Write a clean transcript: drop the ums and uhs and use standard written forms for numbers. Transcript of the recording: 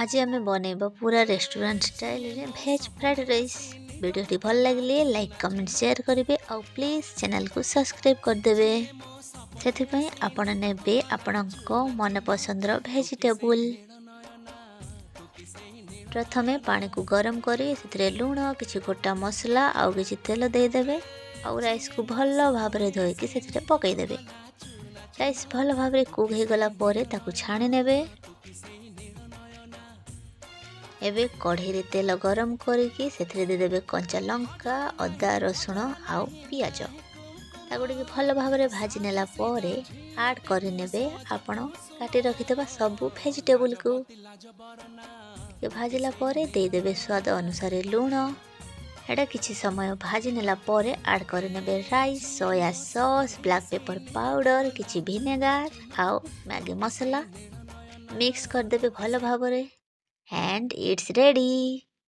ଆଜି ଆମେ ବନେଇବା ପୁରା ରେଷ୍ଟୁରାଣ୍ଟ ଷ୍ଟାଇଲରେ ଭେଜ୍ ଫ୍ରାଏଡ଼୍ ରାଇସ୍। ଭିଡ଼ିଓଟି ଭଲ ଲାଗିଲେ ଲାଇକ୍, କମେଣ୍ଟ, ସେୟାର କରିବେ ଆଉ ପ୍ଲିଜ୍ ଚ୍ୟାନେଲକୁ ସବସ୍କ୍ରାଇବ୍ କରିଦେବେ। ସେଥିପାଇଁ ଆପଣ ନେବେ ଆପଣଙ୍କ ମନପସନ୍ଦର ଭେଜିଟେବୁଲ୍। ପ୍ରଥମେ ପାଣିକୁ ଗରମ କରି ସେଥିରେ ଲୁଣ, କିଛି ଗୋଟା ମସଲା ଆଉ କିଛି ତେଲ ଦେଇଦେବେ ଆଉ ରାଇସ୍କୁ ଭଲ ଭାବରେ ଧୋଇକି ସେଥିରେ ପକାଇଦେବେ। ରାଇସ୍ ଭଲ ଭାବରେ କୁକ୍ ହେଇଗଲା ପରେ ତାକୁ ଛାଣି ନେବେ। ଏବେ କଢ଼େଇରେ ତେଲ ଗରମ କରିକି ସେଥିରେ ଦେଇଦେବେ କଞ୍ଚା ଲଙ୍କା, ଅଦା, ରସୁଣ ଆଉ ପିଆଜ। ତାକୁ ଟିକେ ଭଲ ଭାବରେ ଭାଜି ନେଲା ପରେ ଆଡ଼୍ କରିନେବେ ଆପଣ କାଟି ରଖିଥିବା ସବୁ ଭେଜିଟେବୁଲକୁ। ଟିକେ ଭାଜିଲା ପରେ ଦେଇଦେବେ ସ୍ୱାଦ ଅନୁସାରେ ଲୁଣ। ଏଇଟା କିଛି ସମୟ ଭାଜି ନେଲା ପରେ ଆଡ଼୍ କରିନେବେ rice, soya sauce, black pepper powder, କିଛି ଭିନେଗାର ଆଉ ମ୍ୟାଗି ମସଲା। ମିକ୍ସ କରିଦେବେ ଭଲ ଭାବରେ and it's ready.